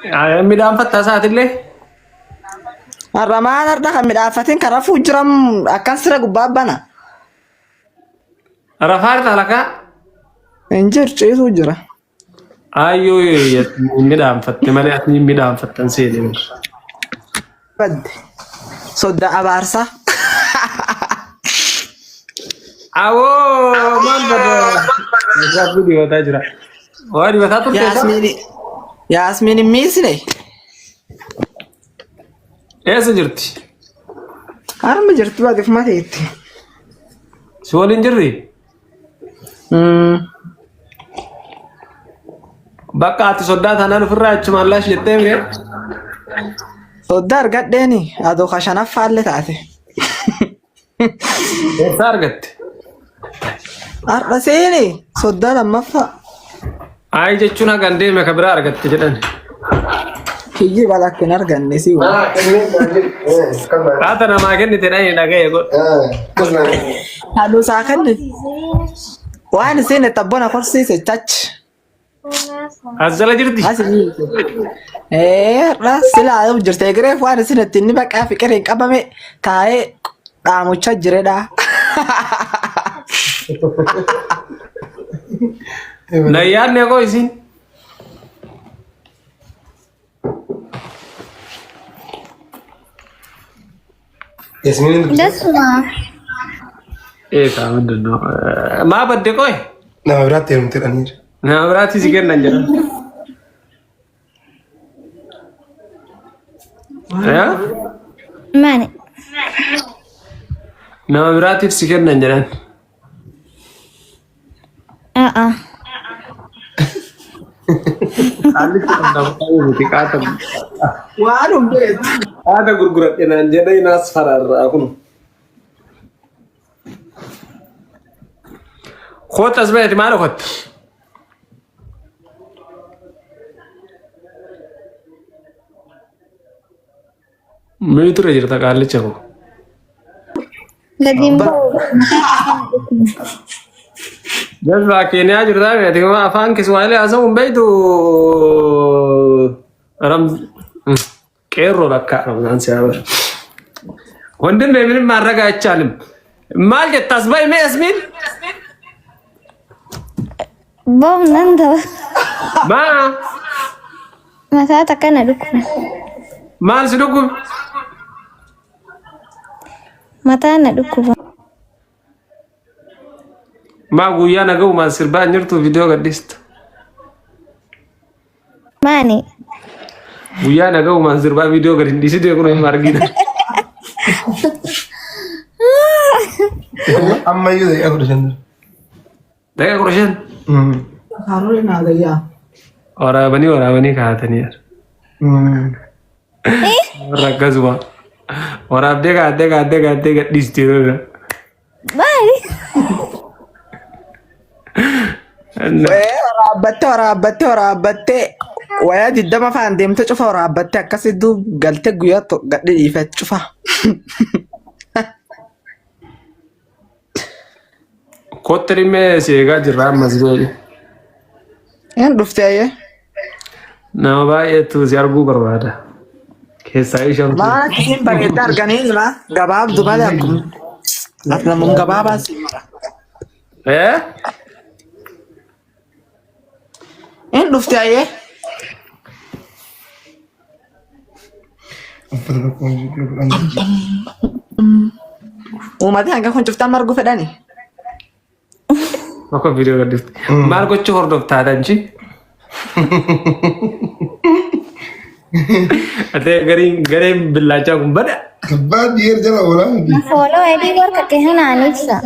Midhaanfatta isaatillee. Har'a maal har'a kan midhaanfatin kan rafuu jiram akkan sira gubbaa bana. Rafaa irra lakaa. Hin jiru ciisuu jira. Ayyoo hin midhaanfatte malee ati hin midhaanfattan seene. Badde. Sodda abaarsaa. Awoo maal bada. Rabbi dibataa jira. Waa dibataa turte isaa? Yaasmiin Yaasmiin hin miisne. Eessa jirti? Harma jirti baate ofuma teetti. Si waliin jirri? Bakka ati soddaa taanaan ofirraa achumaan laash jettee mee? Soddaa argadheeni adoo ka shanaffaallee taate. Eessaa argatte? Har'a seeni soddaa lammaffaa. Ayi jechuun hagan deeme ka biraa argatte jedhan. Kiyyi bala akka hin arganne si wal. Haata namaa kennite dhani dhaga'e godhu. Haluusaa kenni. Waan isiin itti abbona korsiise chachi. As jala jirti. As hiike. Ee har'a silaa yoo jirte egereef waan isin itti inni baqaa fiqiriin qabame taa'ee dhaamucha jiredha. Na yaadne koo isin. Yasmiin dubbisa. Dasuma. Ee kaa ምንድን ነው? Maa badde qoy? Nama biraatti heerumte dhaniira. Nama biraatti si kennan jedhan. Yaa? Maani. Nama biraatiif si kennan jedhan. A'a. Qaallichi kun nama baay'ee miti qaata Waan beektu. qaata gurguradhe naan jedhee naas fararraa kun. Kootu as baheeti maal ofatta? Mii ture jirta qaallicha koo. Gadi hin ba'u. Jazbaa Keeniyaa jirtaa ati afaan Kiswaahilii haasa'uu hin beektu. Ram qeerroo lakka Ramzaan si haa baru. ወንድሜ ምንም ማድረግ አይቻልም። maal jetta as bahi mee Yasmiin? Ba'u nan ta'a. Maa Mataa takka na dhukkuba. maal si dhukkube? Mataa na dhukkuba. Maa guyyaa naga'umaan sirbaa hin jirtu viidiyoo gadhiistu. Maani? Guyyaa naga'umaan sirbaa viidiyoo gad hin dhiisite kun hin argina. Ammayyuu daqiiqaa 15 dura. Daqiiqaa 15. Haroon naa gayyaa. Waraabanii waraabanii kaa'atanii. Warra akkasuma. Waraabdee kaa'attee kaa'attee kaa'attee gadhiisti yeroo irra. Maali? Ee waraabbattee waraabbattee waraabbattee wayaa 20 faan deemte cufa waraabbattee akkasii duub galtee guyyaa gadhi dhiifet cufa. Kootti dhimmee si eegaa jirra ammas beeku. Een dhuftee ayyee. Nama baay'eetu si arguu barbaada. Keessaa ishamtu. Maal akkasiin bareedda arganii jira gabaabdu malee akkuma. Ati namum gabaabaa si mara. Eh? Een dhuftee ayyee. Uffata tokko hojii godhan. Uummati hanga kun cuftaan marguu fedhani. Tokko viidiyoo gadhiifte. Maal gochuu hordoftaa tanchi? Atee gariin gareen billaachaa kun bada. Kabbaa dhiyeer jala oolaa miti. Fooloo edii warqa kehanaan ibsa.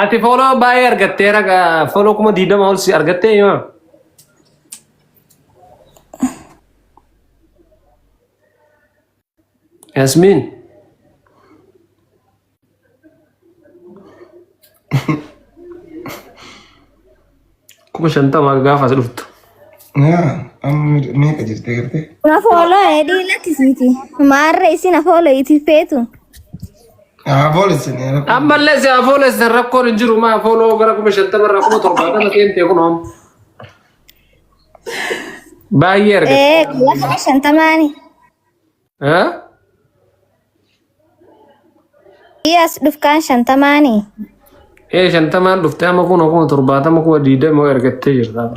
Ati fooloo baay'ee argattee raga fooloo 20,000 ol si argattee himaa. Yasmiin. 50,000 gaafa as dhuftu. Yaa amma meeqa jirti agartee? Na fooloo edii lakkisiiti. Maarra isin afooloo iti feetu. Haa foolessan yaa rakkoo. Ammallee si haa foolessan rakkoon hin jiru maa fooloo gara 50,000 irraa 70,000 seentee kun hoom. Baay'ee argatte. Ee guyyaa kana shantamaani. Eh? Guyyaa as dhufkaan shantamaani. Ee shantamaan dhuftee amma kun 70,000 20,000 argattee jirta.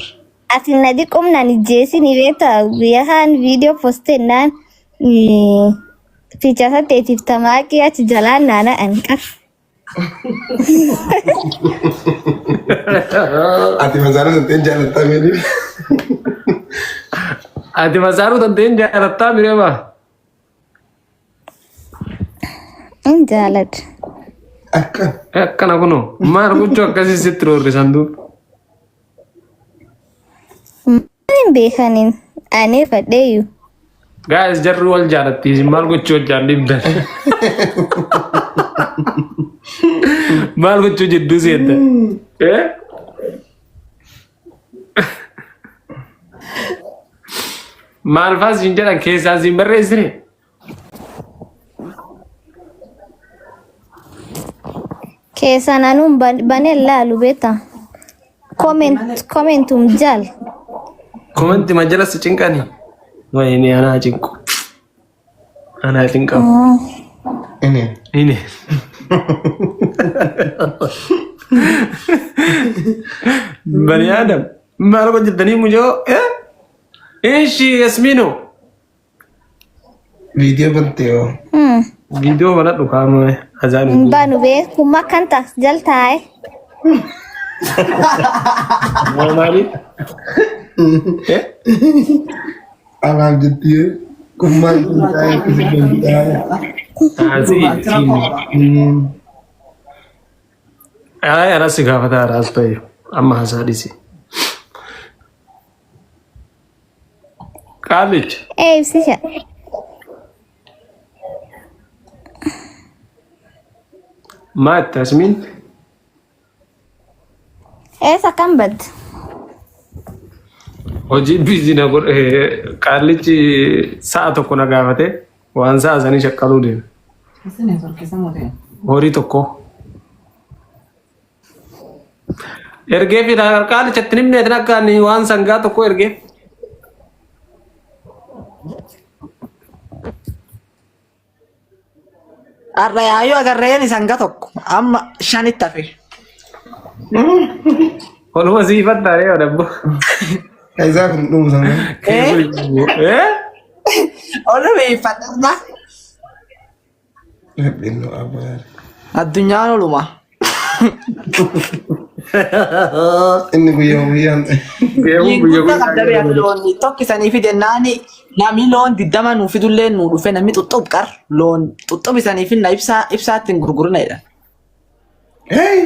Ati na diqumnaan ijjeesini beektaa guyyaa kaan viidiyoo postennaan fiicha saddeetiif tamaaqii achi jalaan naana'an qaba. Ati masaara santeen jaalattaa meedhi. Ati masaaruu tanteen jaalattaa mireema. In jaaladha. Akka. Akkana kunoo maal gochuu akkasii sitti roorrisan duuba. Maal hin beekaniin ani fadheeyyu. Guys jarri wal jaalatti isin maal gochuu hojjaan dhibdan. Maal gochuu jidduu seenta. Eh? Maal faa siin jedhan keessaan siin barreessine? Keessaan anuun banee laalu beektaa. Comment commentum jaal. Komanti ma jala si cinqani. Wayini anaa cinqu. Anaa cinqamu. Inni. Ini. Bani Adam. Maal hojjettanii mucoo? Eh? Ishi Yasmiino. Viidiyoo bantee hoo. Viidiyoo banadhu kaama azaan Hin banu beeku makkan taas jal taa'e. Maali? Eh? Anaaf jettee kun maal kun taa'ee akkasii danda'aa. Asii. Ay, anas si gaafata araas ta'e amma haasaa dhiisi. Qaalicha. Ee ibsisha. Maa itti asmiin? Eessa kan badde? Hojii biizii na godhe qaallichi sa'a tokko na gaafate waan sa'a sanii shaqqaluu deeme. Horii tokko. Ergee fi qaalichatti nimneetin akka ani waan sangaa tokko ergee. Har'a yaayyuu agarreen sanga tokko amma shanitti hafe. Oluma siifadhaa ree odabbo. Isaa kun dhumu sana. Eh? Eh? Oluma iffadha. Rabbiin nu abaare. Addunyaan oluma. Inni guyyaa guyyaan. Deemuu guyya Guddaa qabda guyyaa. beeku loon tokkisanii fidennaani namni loon diddama nuu fidullee nuu dhufe namni xuxxub qar loon xuxxubisanii finna ibsaa ibsaatti hin gurgurina jedhan. Hey!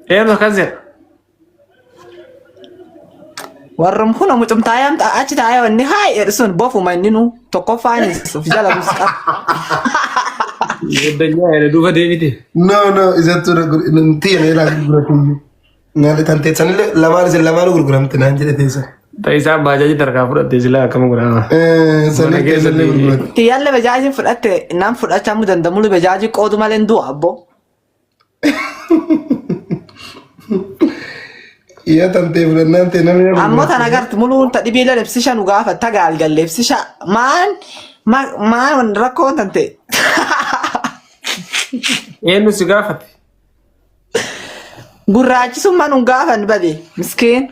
Eenyu akkas jedha? Warrum kun mucum taayam achi taa'ee wanni haa jedhu sun bofuma inni nu tokkoffaan of jala bus qaba. Gaddanyaa jedhe duuba deebite. No, no, isattu tiyya na ilaa gurguratu. Nyaata tan teessanillee lamaan isin lamaanuu gurguramte naan jedhe teessan. Ta'isaa baajaaji tarkaa fudhatte silaa akkama godhama. Sanni Mana keessa teessanillee gurguratu. Tiyyaallee bajaajii fudhatte nam fudhachaa dandamulu bajaajii qoodu malee hin du'a abbo. Iyya tan ta'e fudhannaan ta'e namni na Ammoo gurguratu. tan agartu muluun ta dhibiilee lebsisha nu gaafa ta gaalgal lebsisha maan maan rakkoon tan ta'e. Eenyu si gaafate? Gurraachisummaa nu gaafan bade miskiin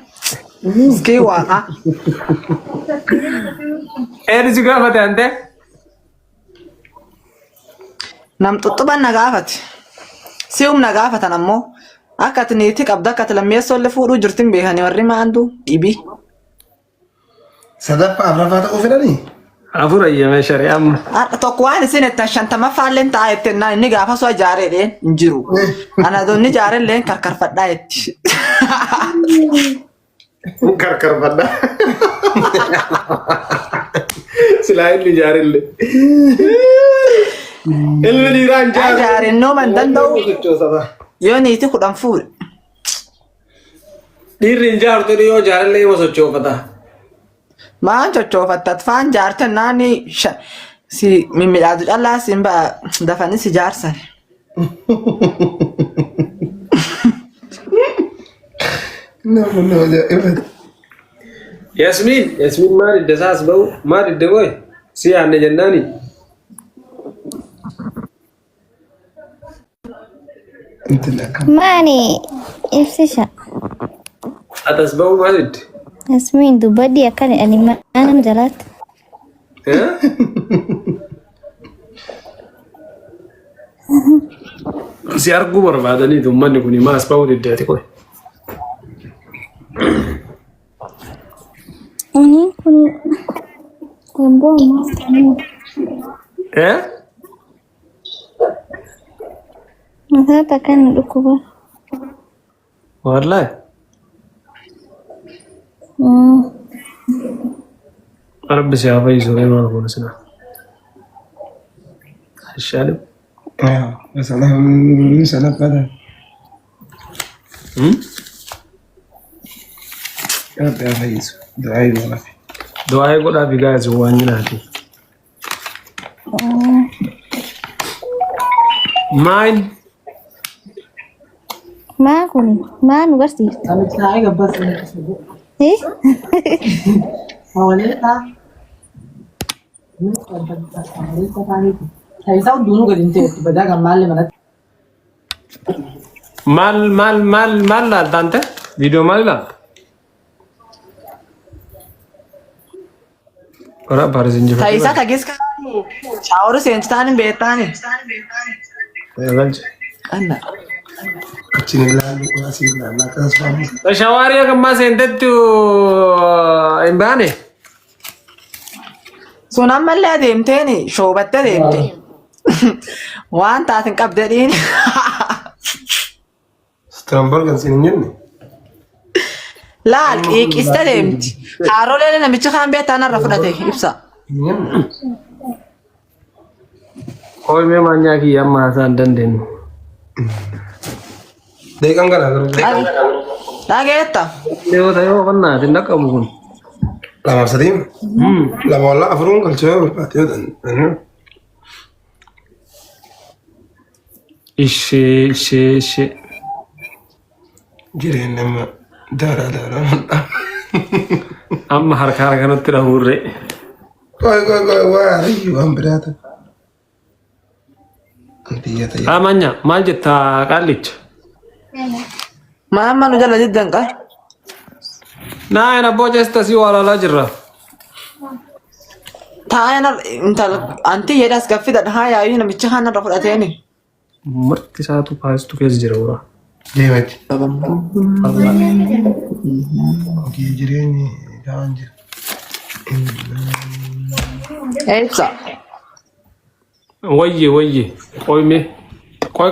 miskiin waaqa. Eenyu si gaafate ante? Nam xuxxuban na gaafate. Si'um na gaafatan ammoo akka ati niitii qabdu akka ati lammeessoo illee fuudhuu jirtin beekanii warri maandu dhibii. Sadaffaa afuraffaa ta'uu fedhanii? Afur ayyame shari'aan. Har'a tokko waan isin ittan shantamaffaallee ta'a jettee naan inni gaafa soo ijaareedheen hin jiru. Ana inni ijaarellee karkarfadhaa jetti. Karkarfadha. Silaa inni ijaarillee. Ilmi dhiiraa hin jaaru. Ijaarennoo man danda'u yoo niitii kudhan fuudhe. Dhiirri hin jaartu yoo ijaarillee ima sochoofata. Maan coccoofatta faan jaartan naani si mimmiidhaatu callaa siin ba'a dafanii si jaarsan. Nama nama ajaa'ibati. Yasmiin Yasmiin maal idda isaas ba'u maal idda booy si yaanne jennaani. Intalli akkam. Maani ibsisha. Atas ba'u maal idde? Yasmiin dubbadhi akkana ani maanam jalaatti. Si arguu barbaadaniitu uummanni kun maas ba'uu diddeeti qoy. Ani kun wamboo ammaa Eh? Mataa takka na dhukkuba. Wallahi. Rabbi si haa fayyisu mee maal goona sinaa. Ishaalim. Salaphaadha. Rabbi haa fayyisu. Du'aa godhaaf. Du'aa godhaaf guys waan jiraati. Mine. Maa kun maa nu barsiifta? Eh? Maal maal maal maal laalta ante? Viidiyoo maal ilaalta? Wara Paaris injifate. Taayisaa tagees kaani shaawori seensitaan hin beektaani. Galche. Anna. Achiin ilaalu asii ilaalla akkasumas Shawaarii hagammaa seentettu hin baane. Sun ammallee adeemteeni shoobattee adeemte. Waan taatin qabde dhiin. Stromberg siin hin jenne. Laal xiiqiste deemti. Haaroleen namichi kaan beektaan irra fudhate ibsa. Hin jenne. Qoomee maanyaa kiyya amma haasaa hin dandeenyu. Deeqan kana garuu. Dhageetta. Dhiyoota yoo qonnaa hin dhaqqabu kun. Lamaaf sadii. Lama wallaa afuruun galchee yoo barbaade yoo ta'an. Ishee ishee ishee. Jireenya nama daaraa daaraa mul'ata. Amma harka harka nutti dhahuurre. Qoy qoy qoy waa ariyyuu waan biraa ta'e. Biyya ta'e. Amanya maal jetta qaallicha? Maamma nu jala diddan qaa. Naa abboo ceesta si walaalaa jirra. Taa'ee intala anti jedhas gaffidha haa yaayuu namichi kaan irra fudhateeni. Marti isaatu paastu keessa jira wuraa. Deemati. Hojii jireenyi gahaan jira. Ibsa. Wayye wayye qoyme qoy.